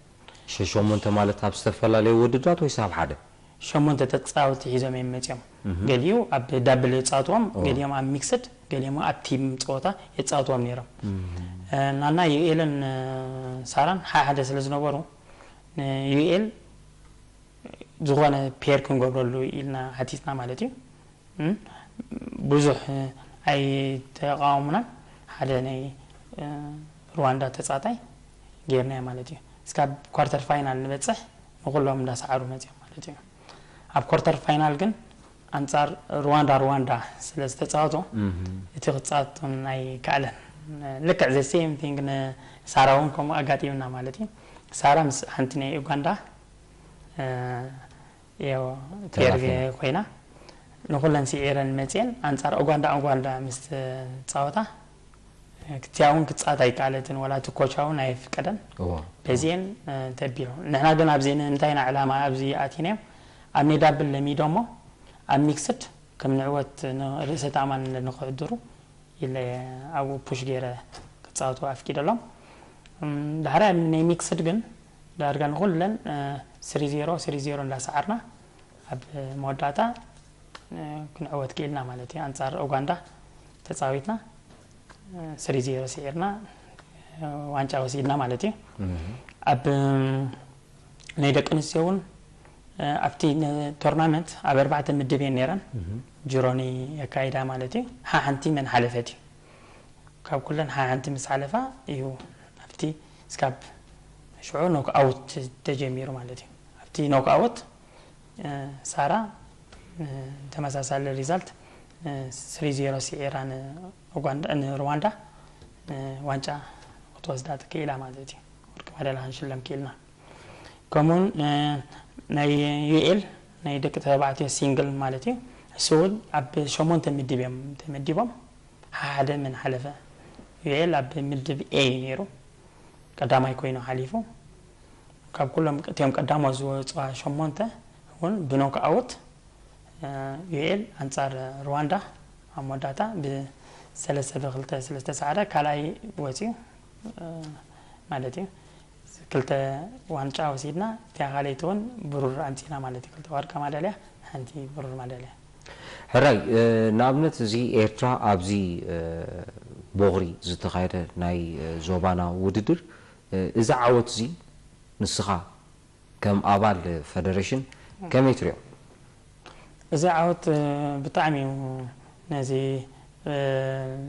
ሸሸሞንተ ማለት ኣብ ዝተፈላለዩ ውድድራት ወይስ ኣብ ሓደ? ሸሞንተ ተፃወቲ ሒዞም እዮም መፅኦም። ገሊኡ ኣብ ዳብል የፃወትዎም፣ ገሊኦም ኣብ ሚክስድ፣ ገሊኦም ኣብ ቲም ፀወታ የፃወትዎም ነይሮም። ናና ዩኤልን ሳራን ሓደ ሓደ ስለ ዝነበሩ ንዩኤል ዝኾነ ፔር ክንገብረሉ ኢልና ሓቲትና ማለት እዩ። ብዙሕ ኣይተቃወሙናን። ሓደ ናይ ሩዋንዳ ተፃጣይ ጌርናዮ ማለት እዩ። እስካብ ኳርተር ፋይናል ንበፅሕ ንኩሎም እንዳሰዓሩ መፅኦም ማለት እዩ። ኣብ ኳርተር ፋይናል ግን ኣንጻር ሩዋንዳ፣ ሩዋንዳ ስለ ዝተጻወቱ፣ እም፣ እቲ ክጻወቶም ኣይከኣለን። ልክዕ the same thing ንሳራ እውን ከምኡ ኣጋጢምና ማለት እዩ። ሳራ ምስ ሓንቲ ናይ ኡጋንዳ፣ እ፣ ዮ፣ ቴርጌ ተራፊና። ኮይና፣ ንኹለን ስዒረን መጽየን። ኣንጻር ኡጋንዳ፣ ኡጋንዳ ምስ ተጻወታ፣ ክቲያ እውን ክትጻወት ኣይከኣለትን፣ ወላ እቲ ኮቻ እውን ኣይፍቀደን። እዎ። በዚኤን፣ እ፣ ተቢሉ። ንሕና ግን ኣብዚ ንምንታይ ኢና ዕላማ ኣብዚ ኣቲናዮም? ኣብ ሜዳ ብል ለሚዶሞ፣ ኣብ ሚክስድ ከም ንዕወት ንርእሰ ተኣማንነት ንኽሕድሩ ኢለ ኣብኡ ፑሽ ገይረ ክጻወቱ ኣፍቂደሎም። እም፣ ድሕሪ ኣብ ናይ ሚክስድ ግን ዳርጋ ንኹለን፣ እ፣ ስሪ ዜሮ፣ ስሪ ዜሮ እንዳሰዓርና ኣብ መወዳእታ፣ እ፣ ክንዕወት ክኢልና ማለት እዩ። ኣንጻር ኡጋንዳ ተጻዊትና፣ እ፣ ስሪ ዜሮ ስዒርና፣ እ፣ ዋንጫ ወሲድና ማለት እዩ። እም። ኣብ፣ እም፣ ናይ ደቂ ኣንስትዮ እውን፣ እ፣ ኣብቲ ነ-፣ ቶርናመንት ኣብ ኣርባዕተ ምድብ እየን ነይረን። እም። ጅሮኒ የካይዳ ማለት እዩ። ሓንቲ መን ሓለፈት እዩ። ካብ ኩለን ሓንቲ ምስ ሓለፋ እዩ ኣብቲ ስካብ ሽዑ ኖክኣውት ተጀሚሩ ማለት እዩ። ኣብቲ ኖክኣውት፣ እ፣ ሳራ፣ እ፣ ተመሳሳሊ ሪዛልት፣ እ፣ ስሪ ዜሮ ስዒራ ንኡጋንዳ፣ ንሩዋንዳ፣ እ፣ ዋንጫ ክትወስዳ ትክኢላ ማለት እዩ። ወርቂ መዳልያ ክንሽለም ክኢልና። ከምኡውን፣ እ፣ ናይ ዩኤል ናይ ደቂ ተባዕትዮ ሲንግል ማለት እዩ። እሱ እውን ኣብ ሸሞንተ ምድብ እዮም ተመዲቦም። ሓደ መን ሓለፈ? ዩኤል ኣብ ምድብ ኤ እዩ ነይሩ። ቀዳማይ ኮይኑ ሓሊፉ። ካብ ኩሎም እቲኦም ቀዳሞት ዝወፅዋ ሸሞንተ እውን ብኖክኣውት፣ እ፣ ዩኤል ኣንጻር ሩዋንዳ ኣብ መወዳእታ ብሰለስተ ብክልተ ስለ ዝተሳዕረ ካልኣይ ወፂኡ፣ እ፣ ማለት እዩ። ክልተ ዋንጫ ወሲድና፣ እቲኣ ካልኣይቲ እውን ብሩር ኣምፂና ማለት እዩ። ክልተ ወርቂ ማዳልያ፣ ሓንቲ ብሩር ማዳልያ። ሕራይ፣ እ፣ ንኣብነት እዚ ኤርትራ ኣብዚ፣ እ፣ ቦኽሪ ዝተኻየደ ናይ፣ እ፣ ዞባና ውድድር፣ እ፣ እዚ ዓወት እዚ ንስኻ ከም ኣባል ፈደረሽን ከመይ ትሪኦ? እዚ ዓወት፣ እ፣ ብጣዕሚ እዩ ነዚ፣ እ፣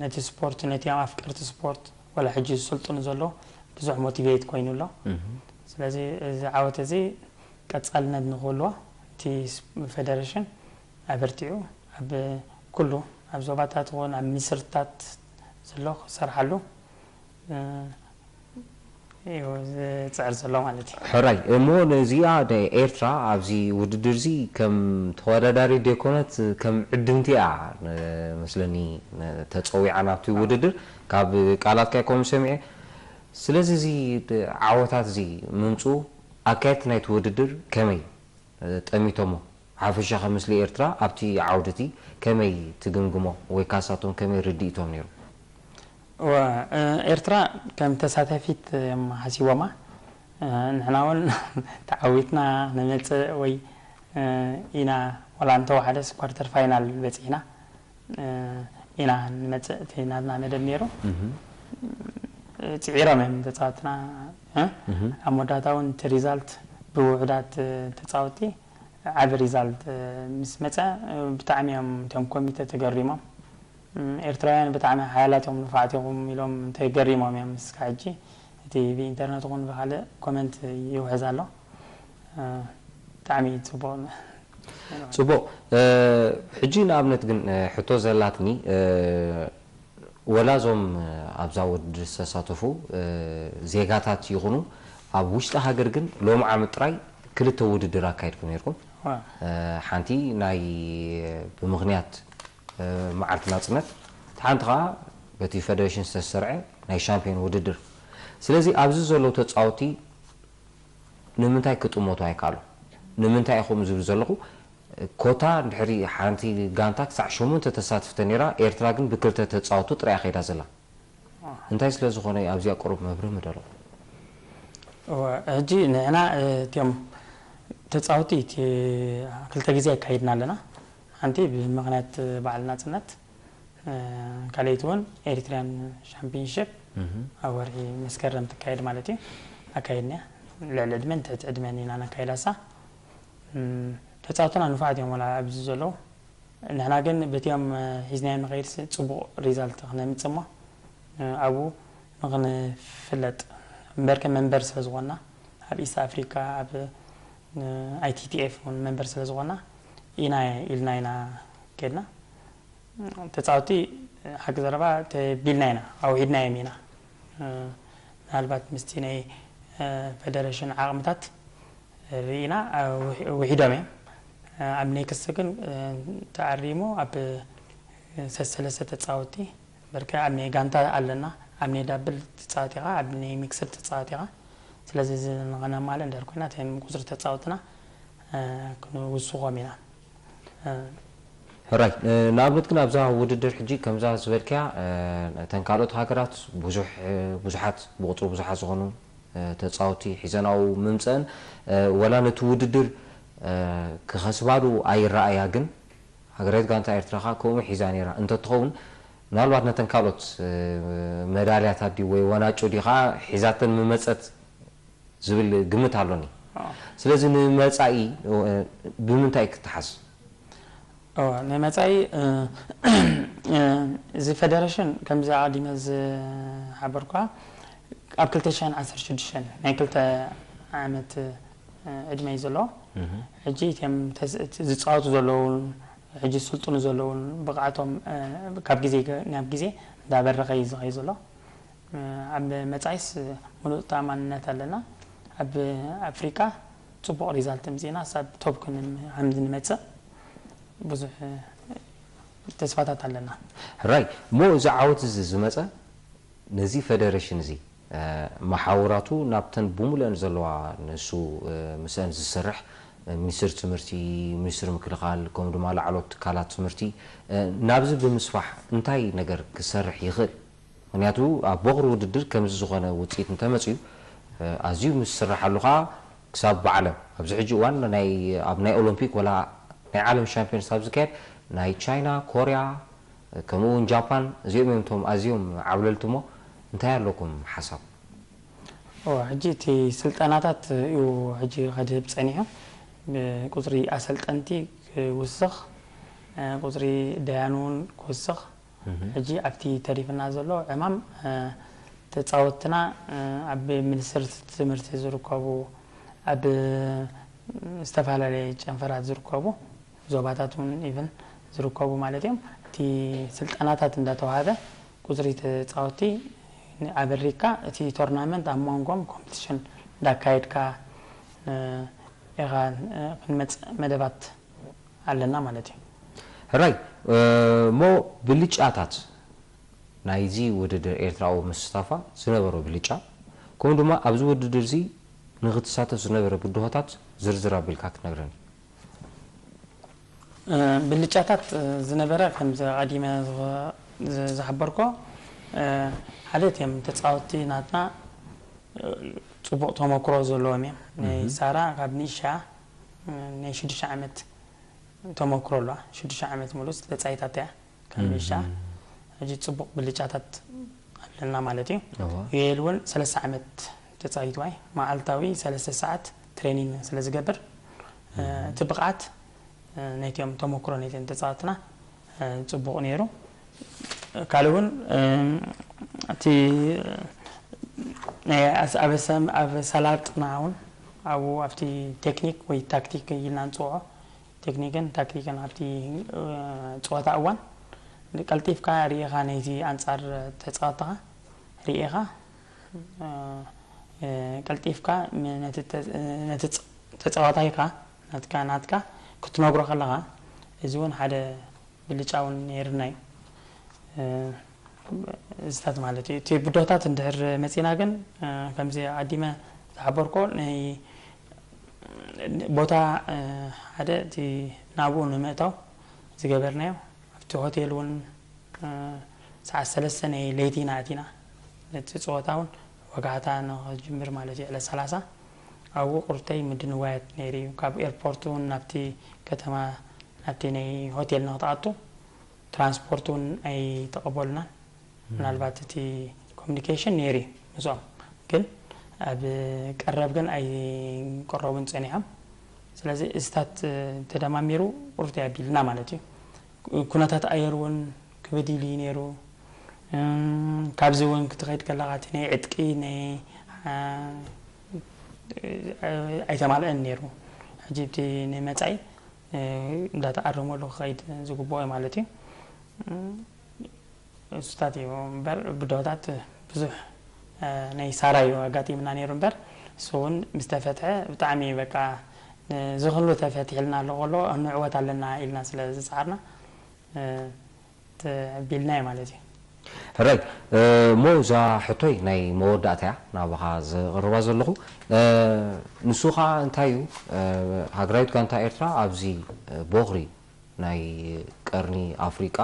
ነቲ ስፖርት፣ ነቲኦም ኣፍቀርቲ ስፖርት፣ ወላ ሕጂ ዝስልጥኑ ዘሎ ብዙሕ ሞቲቬት ኮይኑ ኣሎ። እህ። ስለዚ እዚ ዓወት እዚ ቀጻልነት ንክህልዎ እቲ ስ-፣ ፈደረሽን ኣበርቲዑ ኣብ ኩሉ፣ ኣብ ዞባታት ይኹን ኣብ ሚኒስትሪታት ዘሎ ክሰርሓሉ፣ እ፣ እዩ ዝጽዕር ዘሎ ማለት እዩ። ሕራይ፣ እሞ ነዚኣ ንኤርትራ ኣብዚ ውድድር እዚ ከም ተወዳዳሪ ደይኮነት፣ ከም ዕድምቲ እያ ን-፣ መስለኒ ን-፣ ተጸዊዓ ናብቲ ውድድር፣ ካብ ቃላትካ ይኮኑ ሰሚዐ። ስለዚ እዚ ድ-፣ ዓወታት እዚ ምምጽኡ ኣካየድቲ ናይቲ ውድድር ከመይ ጠሚቶሞ? ሓፈሻ ከም ምስሊ ኤርትራ ኣብቲ ዓውዲ እቲ ከመይ ትግምግሞ ወይ ካሳቶም ከመይ ርድኢቶም ነይሩ? እወ፣ እ፣ ኤርትራ ከም ተሳታፊት እዮም ሓሲቦማ። እ፣ ንሕና እውን ተዓዊትና ንመጽእ ወይ፣ እ፣ ኢና፣ ዋላ እንተወሓደስ ኳርተር ፋይናል በጺሕና፣ እ፣ ኢና ንመጽእ፣ እቲ ናትና መደብ ነይሩ። እህ። ጽዒሮም እዮም ተጻወትና፣ እ? እህ። ኣብ መወዳእታ እውን እቲ ሪዛልት ብውሑዳት፣ እ፣ ተጻወትቲ ዓቢ ሪዛልት፣ እ፣ ምስ መጸ፣ እ፣ ብጣዕሚ እዮም እቶም ኮሚተ ተገሪሞም። እም፣ ኤርትራውያን ብጣዕሚ ሓያላት እዮም፣ ንፉዓት ኢኹም ኢሎም ተገሪሞም እዮም። እስካ ሕጂ እቲ ብኢንተርነት ይኹን ብኻልእ ኮመንት ይውሕዝ ኣሎ። እ፣ ብጣዕሚ ጽቡቕ። ጽቡቕ። እ፣ ሕጂ ንኣብነት ግን፣ እ፣ ሕቶ ዘላትኒ፣ እ፣ ወላ እዞም፣ እ፣ ኣብዛ ውድድር ዝተሳተፉ፣ እ፣ ዜጋታት ይኹኑ ኣብ ውሽጢ ሃገር ግን ሎሚ ዓመት ጥራይ ክልተ ውድድር ኣካይድኩም ነይርኩም። ዋ። እ፣ ሓንቲ ናይ ብምኽንያት፣ እ፣ መዓልቲ ናጽነት፣ እቲ ሓንቲ ኸኣ በቲ ፈደሬሽን ዝተሰርዐ ናይ ሻምፒዮን ውድድር። ስለዚ ኣብዚ ዘለዉ ተጻወትቲ ንምንታይ ክጥመቱ ኣይከኣሉ? ንምንታይ ኢኹም ዝብል ዘለኹ፣ ኮታ እንድሕሪ ሓንቲ ጋንታ ክሳዕ ሸሞንተ ተሳትፍቲ ነይራ፣ ኤርትራ ግን ብክልተ ተጻወቱ ጥራይ እያ ከይዳ ዘላ። እንታይ ስለ ዝኾነ እዩ? ኣብዚኣ ቁሩብ መብርሂ ምደለኹ። እወ፣ ሕጂ ንሕና፣ እ፣ እቲኦም ተጻወቲ እቲ ክልተ ግዜ ኣካይድና ኣለና። ሓንቲ ብምኽንያት በዓል ናጽነት፣ እ፣ ካልኣይቲ እውን ኤሪትሪያን ሻምፒዮንሺፕ እህ። ኣብ ወርሒ መስከረም ትካየድ ማለት እዩ። ኣካይድና ልዕሊ ዕድመን ትሕቲ ዕድመን ኢና ነካይዳሳ። እም፣ ተጻወትና ንፉዓት እዮም ወላ ኣብዚ ዘለዉ። ንሕና ግን በቲኦም፣ እ፣ ሒዝናዮም ንኸይድስ ጽቡቕ ሪዛልት ክነምጽእ እሞ፣ እ፣ ኣብኡ ንኽንፍለጥ እምበርከ መንበር ስለ ዝኾንና፣ ኣብ ኢስት ኣፍሪካ፣ ኣብ፣ እ፣ ኣይ ቲ ቲ ኤፍ እውን መንበር ስለ ዝኾንና፣ ኢና ኢልና ኢና ከድና። ተጻወቲ ሓቂ ዘረባ ተቢልና ኢና ኣውዒድናዮም ኢና። ምናልባት ምስቲ ናይ ፈደረሽን ዓቕምታት ርኢና ውሒዶም እዮም። ኣብ ኔክስት ግን ተኣሪሙ ኣብ ሰሰለስተ ተጻወቲ በርከ ኣብ ናይ ጋንታ ኣለና። ኣብ ናይ ዳብል ትጻወት ኢኻ፣ ኣብ ናይ ሚክስድ ትጻወት ኢኻ። ስለዚ እዚ ንኸነማልእ እንድሕር ኮይና እቶም ቁጽሪ ተጻወትና ክንውስኾም ኢና። ሕራይ። ንኣብነት ግን ኣብዛ ውድድር ሕጂ ከምዛ ዝበልክያ እተን ካልኦት ሃገራት ብዙሕ ብዙሓት ብቁፅሪ ብዙሓት ዝኾኑ ተፃወቲ ሒዘናው ምምፀአን ወላ ነቲ ውድድር ክኸስባሉ ኣይረኣያ፣ ግን ሃገራዊት ጋንታ ኤርትራ ከዓ ከምኡ ሒዛ ነይራ እንተትኸውን ምናልባት ነተን ካልኦት መዳልያታት ድዩ ወይ ዋናጮ ድዩ ከዓ ሒዛተን ምመፀት ዝብል ግምት ኣሎኒ። ስለዚ ንመፃኢ ብምንታይ ክትሓዝ? ንመፃኢ እዚ ፈደረሽን ከምዚ ኣቐዲመ ዝሓበርኳ ኣብ ክልተ ሽሕን ዓሰርተ ሽዱሽተን ናይ ክልተ ዓመት ዕድመ እዩ ዘለዎ። ሕጂ እቶም ዝፃወቱ ዘለውን ሕጂ ዝስልጥኑ ዘለውን ብቕዓቶም ካብ ግዜ ናብ ግዜ እንዳበረኸ እዩ ዝኸይ ዘሎ። ኣብ መጻኢስ ሙሉእ ተኣማንነት ኣለና። ኣብ ኣፍሪቃ ጽቡቕ ሪዛልት ምጺና ሳብ ቶፕ ከም ንመጽእ ብዙሕ ተስፋታት ኣለና። ሕራይ እሞ እዚ ዓወት እዚ ዝመጸ ነዚ ፈደረሽን እዚ መሓውራቱ ናብተን ብሙሉአን ዘለዋ ንሱ ምስአን ዝሰርሕ ሚኒስትሪ ትምህርቲ፣ ሚኒስትሪ ምክልኻል ከምኡ ድማ ላዕሎት ትካላት ትምህርቲ ናብዚ ብምስፋሕ እንታይ ነገር ክሰርሕ ይኽእል? ምክንያቱ ኣብ ቦኽሪ ውድድር ከምዚ ዝኾነ ውፅኢት እንተመፅዩ ኣዝዩ ምስ ዝስራሓሉ ከዓ ክሳብ ብዓለም ኣብዚ ሕጂ እዋን ናይ ኣብ ናይ ኦሎምፒክ ወላ ናይ ዓለም ሻምፒዮንስ ኣብ ዝካየድ ናይ ቻይና፣ ኮርያ ከምኡ እውን ጃፓን እዚኦም እዮም እቶም ኣዝዮም ዓብለልቲ እሞ እንታይ ኣለኩም ሓሳብ? ሕጂ እቲ ስልጠናታት እዩ ሕጂ ከድህብ ፀኒሑ። ቁፅሪ ኣሰልጠንቲ ክውስኽ፣ ቁፅሪ ደያኑ እውን ክውስኽ። ሕጂ ኣብቲ ተሪፍና ዘሎ ዕማም ተፃወትና ኣብ ሚኒስትሪ ትምህርቲ ዝርከቡ ኣብ ዝተፈላለየ ጨንፈራት ዝርከቡ ዞባታት እውን ኢቨን ዝርከቡ ማለት እዮም። እቲ ስልጠናታት እንዳተዋሃበ ቁፅሪ ተፃወቲ ኣበሪካ እቲ ቶርናመንት ኣብ መንጎም ኮምፒቲሽን እንዳካየድካ ኢኻ ክንመፅእ መደባት ኣለና ማለት እዩ። ሕራይ እሞ ብልጫታት ናይዚ ውድድር ኤርትራዊ ምስታፋ ዝነበሮ ብልጫ ከምኡ ድማ ኣብዚ ውድድር እዚ ንክትሳተፍ ዝነበረ ብድሆታት ዝርዝር ኣቢልካ ክትነግረኒ። ብልጫታት ዝነበረ ከምዚ ቀዲመ ዝሓበርኮ ሓደ እቲም ተፃወቲ ናትና ፅቡቅ ተመክሮ ዘለዎም እዮም። ናይ ሳራ ካብ ንእሻ ናይ ሽዱሽተ ዓመት ተመክሮ ኣለዋ። ሽዱሽተ ዓመት ሙሉእ ተፃይታት እያ ካብ ንእሻ። ሕጂ ፅቡቅ ብልጫታት ኣለና ማለት እዩ። ዩኤል እውን ሰለስተ ዓመት ተፃዊትዋ እዩ። መዓልታዊ ሰለስተ ሰዓት ትሬኒንግ ስለ ዝገብር እቲ ብቕዓት ናይቲኦም ተመክሮ ናይተን ተፃወትና ፅቡቕ ነይሩ። ካልእ እውን እቲ ናይ ኣስ- ኣብ ሰም- ኣብ ሰላጥና እውን ኣብኡ ኣብቲ ቴክኒክ ወይ ታክቲክ ኢልና ንፅውዖ ቴክኒክን ታክቲክን ኣብቲ ፀወታ እዋን ቀልጢፍካ ርኢኻ ነዚ ኣንፃር ተፃወትኻ ርኢኻ ቀልጢፍካ ነቲ ተፃዋታይካ ናትካ ናትካ ክትነግሮ ከለኻ እዚ እውን ሓደ ብልጫ እውን ነይርና እዩ። እዚታት ማለት እዩ። እቲ ብድሆታት እንድሕር መፂና ግን ከምዚ ኣዲመ ዝሓበርኮ ናይ ቦታ ሓደ እቲ ናብኡ ንምእታው ዝገበርናዮ ኣብቲ ሆቴል እውን ሰዓት ሰለስተ ናይ ለይቲ ኢና ኣቲና። ነቲ ፀወታ እውን ወጋሕታ ንክጅምር ማለት እዩ ዕለት ሰላሳ ኣብኡ ቁርተይ ምድንዋያት ነይሩ እዩ። ካብ ኤርፖርት እውን ናብቲ ከተማ ናብቲ ናይ ሆቴል ንክትኣቱ ትራንስፖርት እውን ኣይተቐበሉናን። ምናልባት እቲ ኮሚኒኬሽን ነይሩ እዩ ምስኦም ግን ኣብ ቀረብ ግን ኣይቀረቡን ፀኒሖም። ስለዚ እዚታት ተደማሚሩ ቁርተይ ኣቢልና ማለት እዩ። ኩነታት ኣየር እውን ክብድ ኢሉ እዩ ነይሩ። ካብዚ እውን ክትኸይድ ከለኻ እቲ ናይ ዕጥቂ ናይ ኣይተማልአን ነይሩ። ሕጂ እቲ ናይ መፃኢ እንዳተኣረመሉ ክኸይድ ዝግብኦ ማለት እዩ። እሱታት እዩ እምበር ብድሆታት ብዙሕ ናይ ሳራ እዩ ኣጋጢምና ነይሩ እምበር እሱ እውን ምስ ተፈትሐ ብጣዕሚ በቃ ዝኽሉ ተፈቲሕልና ኣሎ ከሎ ንዕወት ኣለና ኢልና ስለ ዝፀዓርና ተቢልና እዩ ማለት እዩ። ሕራይ እሞ እዛ ሕቶይ ናይ መወዳእታ እያ ናባኻ ዘቕርባ ዘለኹ። ንሱ ኸዓ እንታይ እዩ፣ ሃገራዊት ጋንታ ኤርትራ ኣብዚ ቦኽሪ ናይ ቀርኒ ኣፍሪቃ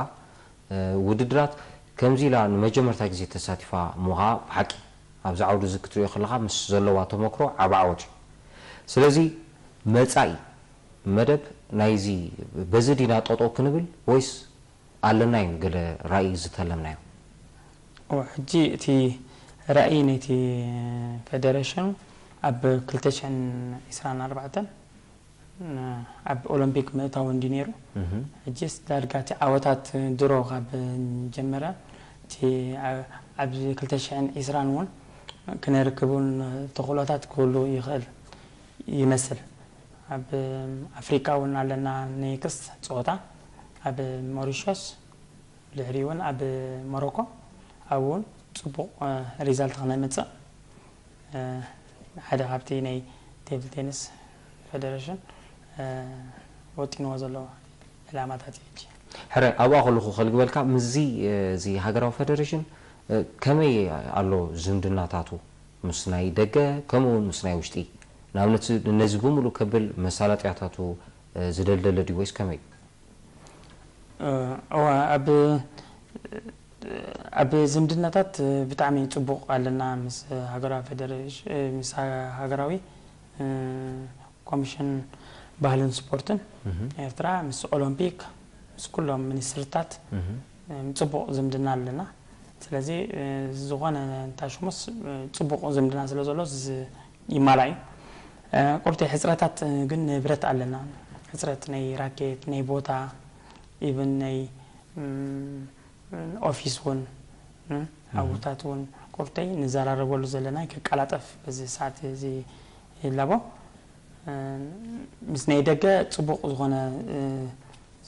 ውድድራት ከምዚ ኢላ ንመጀመርታ ግዜ ተሳቲፋ ምዃ ብሓቂ ኣብዚ ዓውዲ እዚ ክትሪኦ ከለኻ ምስ ዘለዋ ተመክሮ ዓቢ ዓወት እዩ። ስለዚ መጻኢ መደብ ናይዚ በዚ ዲና ጠጠው ክንብል ወይስ ኣለና እዩ ገለ ራእይ ዝተለምናዮ? ሕጂ እቲ ራእይ ናይቲ ፌደሬሽን ኣብ ክልተ ሽሕን ዕስራን ኣርባዕተን ኣብ ኦሎምፒክ ምእታው እንዲ ነይሩ። ሕጂስ ዳርጋ እቲ ዓወታት ድሮ ካብ ጀመረ እቲ ኣብ ክልተ ሽሕን ዕስራን እውን ክነርክብ እውን ተኽእሎታት ክህሉ ይኽእል ይመስል። ኣብ ኣፍሪቃ እውን ኣለና ኔክስት ፀወታ ኣብ ሞሪሾስ ድሕሪ እውን ኣብ ሞሮኮ ኣብኡ እውን ፅቡቕ ሪዛልት ክነምፅእ ሓደ ካብቲ ናይ ቴብል ቴኒስ ፌደሬሽን ወጢንዎ ዘሎ ዕላማታት እዩ። ሕጂ ሕራይ ኣብኣ ከለኹ ከልግበልካ ምስዚ እዚ ሃገራዊ ፌደሬሽን ከመይ ኣሎ ዝምድናታቱ ምስ ናይ ደገ ከምኡ እውን ምስ ናይ ውሽጢ ንኣብነት ነዚ ብምሉእ ከብል መሳለጥያታቱ ዝደልደለ ድዩ ወይስ ከመይ? እዋ ኣብ ኣብ ዝምድናታት ብጣዕሚ ፅቡቕ ኣለና ምስ ሃገራዊ ፌደሬሽን ምስ ሃገራዊ ኮሚሽን ባህልን ስፖርትን ኤርትራ ምስ ኦሎምፒክ ምስ ኩሎም ሚኒስትርታት ፅቡቕ ዝምድና ኣለና። ስለዚ ዝኾነ እንታሽሙስ ፅቡቕ ዝምድና ስለ ዘሎ ይማላእ እዩ። ቁርቲ ሕፅረታት ግን ንብረት ኣለና። ሕፅረት ናይ ራኬት ናይ ቦታ ኢቭን ናይ ኦፊስ እውን ሓውታት እውን ቁርተይ ንዘራረበሉ ዘለና ከቀላጠፍ በዚ ሰዓት እዚ ይላቦ ምስ ናይ ደገ ፅቡቕ ዝኾነ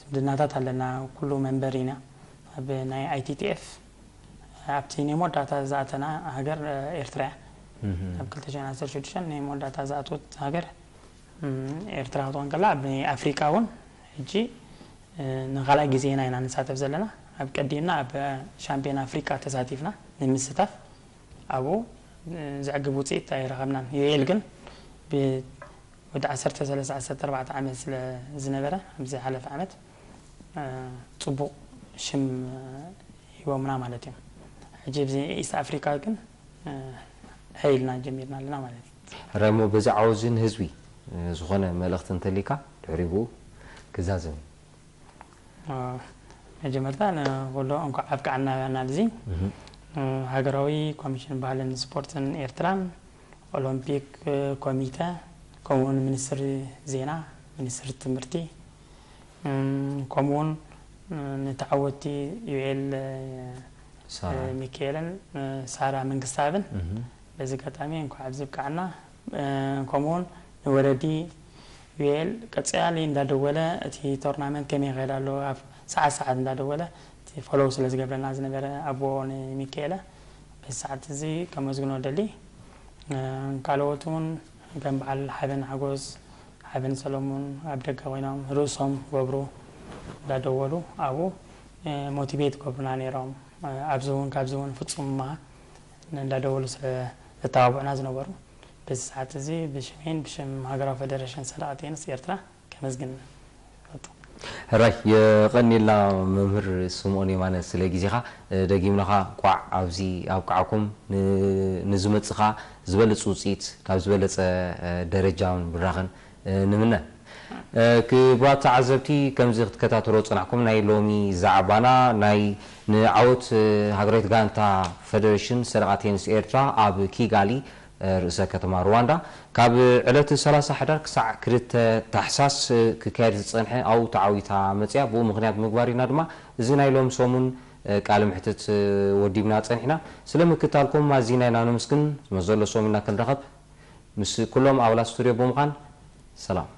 ዝምድናታት ኣለና። ኩሉ መንበር ኢና ኣብ ናይ ኣይቲቲኤፍ ኣብቲ ናይ መወዳእታ ዝኣተና ሃገር ኤርትራ እያ። ኣብ ክልተ ሽሕን ዓሰርተ ሽዱሽተን ናይ መወዳእታ ዝኣተወት ሃገር ኤርትራ ክትኾን ከላ ኣብ ናይ ኣፍሪቃ እውን ሕጂ ንኻልኣይ ግዜና ኢና ንሳተፍ ዘለና። ኣብ ቀዲምና ኣብ ሻምፒዮን ኣፍሪቃ ተሳቲፍና ንምስታፍ ኣብኡ ዘዕግብ ውፅኢት ኣይረኸብናን። ዩኤል ግን ወዲ ዓሰርተ ሰለስተ ዓሰርተ ኣርባዕተ ዓመት ስለ ዝነበረ ኣብዚ ሓለፈ ዓመት ፅቡቕ ሽም ሂቦምና ማለት እዮም። ሕጂ ኣብዚ ኢስት ኣፍሪካ ግን ሀይልና ጀሚርና ኣለና ማለት እዩ። ሕራይ እሞ በዚ ዓወት እዚ ንህዝቢ ዝኾነ መልእኽቲ እንተሊካ ድሕሪ ብኡ ክዛዘም። መጀመርታ ንኩሉ እንኳዕ ኣብቅዓና ናልዚ ሃገራዊ ኮሚሽን ባህልን ስፖርትን ኤርትራን ኦሎምፒክ ኮሚተ ከምኡውን ሚኒስትሪ ዜና፣ ሚኒስትሪ ትምህርቲ ከምኡውን ንተዓወቲ ዩኤል ሚካኤልን ሳራ መንግስትኣብን በዚ ኣጋጣሚ እንኳዕ ኣብዚ ብቅዓና ከምኡውን ንወለዲ ዩኤል ቀፂሊ እንዳደወለ እቲ ቶርናመንት ከመይ ይኸይድ ኣሎ ኣብ ሰዓት ሰዓት እንዳደወለ እቲ ፎሎው ስለ ዝገብረና ዝነበረ ኣቦ ንሚካኤለ በዚ ሰዓት እዚ ከመስግኖ ደሊ። ካልኦት እውን ከም በዓል ሓበን ሓጎስ ሓበን ሰሎሙን ኣብ ደገ ኮይኖም ርእሶም ገብሩ እንዳደወሉ ኣብኡ ሞቲቬት ገብሩና ነይሮም። ኣብዚ እውን ካብዚ እውን ፍፁም ማ እንዳደወሉ ስለ ዘተባብዑና ዝነበሩ በዚ ሰዓት እዚ ብሽመይን ብሽም ሃገራዊ ፌደሬሽን ሰደቓ ቴንስ ኤርትራ ከመስግን እፈቱ። ሕራይ የቐንየልና መምህር ስምኦን የማነ ስለ ግዜኻ። ደጊምና ኸኣ እንቋዕ ኣብዚ ኣብቅዓኩም። ንዝመጽእ ኸኣ ዝበለጸ ውጽኢት ናብ ዝበለጸ ደረጃን ብራኸን ንምነ። ክቡራት ተዓዘብቲ ከምዚ ክትከታተልዎ ዝጸናሕኩም ናይ ሎሚ ዛዕባና ናይ ንዓወት ሃገራዊት ጋንታ ፈደረሽን ሰደቓ ቴንስ ኤርትራ ኣብ ኪጋሊ ርእሰ ከተማ ሩዋንዳ ካብ ዕለት ሰላሳ ሕዳር ክሳዕ ክልተ ታሕሳስ ክካየድ ዝጸንሐ ኣብኡ ተዓዊታ መጽያ። ብኡ ምኽንያት ምግባር ኢና ድማ እዚ ናይ ሎም ሰሙን ቃለ ምሕትት ወዲብና ጸኒሕና። ስለ ምክታልኩም ኣዚና ኢና ነመስግን። ምስ ዘሎ ሰሙን ኢና ክንራኸብ። ምስ ኩሎም ኣባላት ስቱድዮ ብምዃን ሰላም።